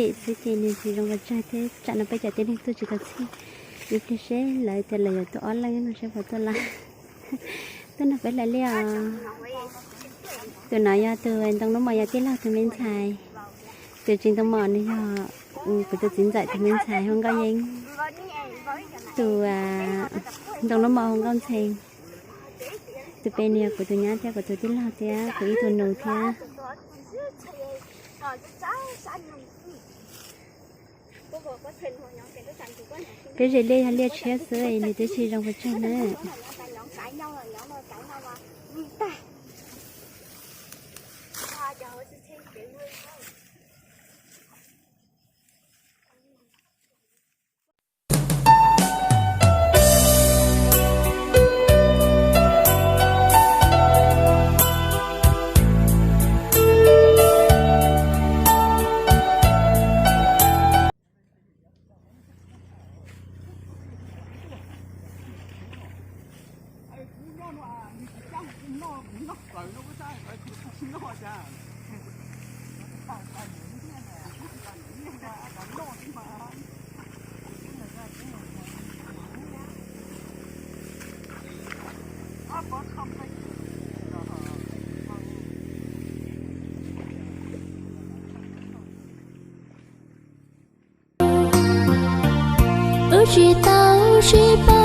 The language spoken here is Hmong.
Xwb ces nws tsis zoo pes tsawg thiab, tsam no peb cov tib neeg tuaj tsis tau txhij. Ib pliag seb lawv tias lawv yuav tuaj ob leeg no seb puas tuaj lawm. Tuaj nrog peb hlais liaj os. Tus no yog tus ntoo lub mos yog tij laug tus me ntxhais. Tus tsis ntoo mos nws yog kuv tus txiv ntxawm tus me ntxhais hu Nkauj Yeeb. Tus ntoo lub mos hu Nkauj Ntxhee. Tus pem nws yog kuv tus nyab thiab kuv tus tij laug thiab kuv ib tug nus thiab. Peb ze liaj yog liaj tshiab xwb nws twb tsis zoo pes tsawg na. Wb tsis tau sib